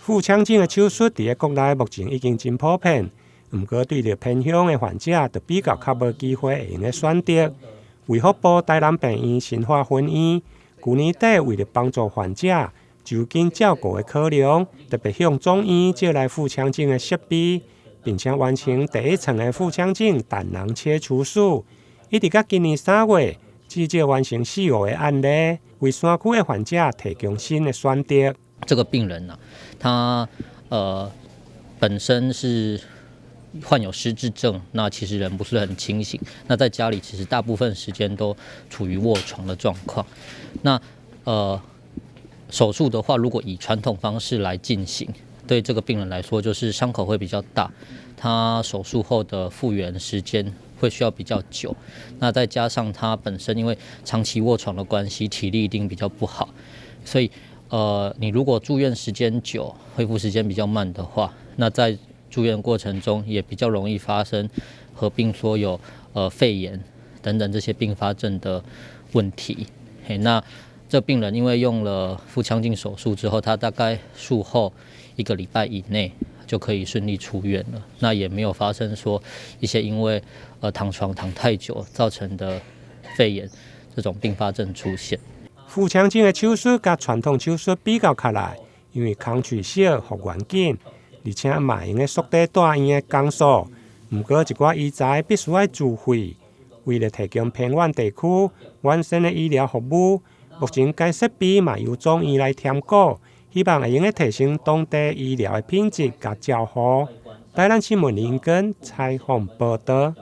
腹腔鏡的手術佇咧國內目前已經真普遍，毋過對著偏鄉的患者，就比較較無機會會用得選擇。衛福部台南病院新化分院，舊年底為著幫助患者就近照顧的考量，特別向總院借來腹腔鏡的設備，並且完成第一床的腹腔鏡膽囊切除術。一直到今年3月，至少完成四五個案例，為山區的患者提供新的選擇。這個病人呢，他本身是患有失智症，那其實人不是很清醒。那在家裡其實大部分時間都處於臥床的狀況。那手術的話，如果以傳統方式來進行，對這個病人來說，就是傷口會比較大，他手術後的復原時間會需要比較久。那再加上他本身因為長期臥床的關係，體力一定比較不好，所以你如果住院時間久，恢復時間比較慢的話，那在住院過程中也比較容易發生合併說有肺炎等等這些併發症的問題。嘿，那這病人因為用了腹腔鏡手術之後，他大概術後一個禮拜以內就可以順利出院了。那也沒有發生說一些因為躺床躺太久造成的肺炎這種併發症出現。腹腔鏡的手術佮傳統手術比較起來，因為空喙小、復原緊，而且嘛會用得縮短住院的工數。毋過一寡醫材必須愛自費。為了提供偏遠地區完善的醫療服務，目前該設備嘛由總院來添購，希望會用得提升當地醫療的品質佮照護。台南新聞林根採訪報導。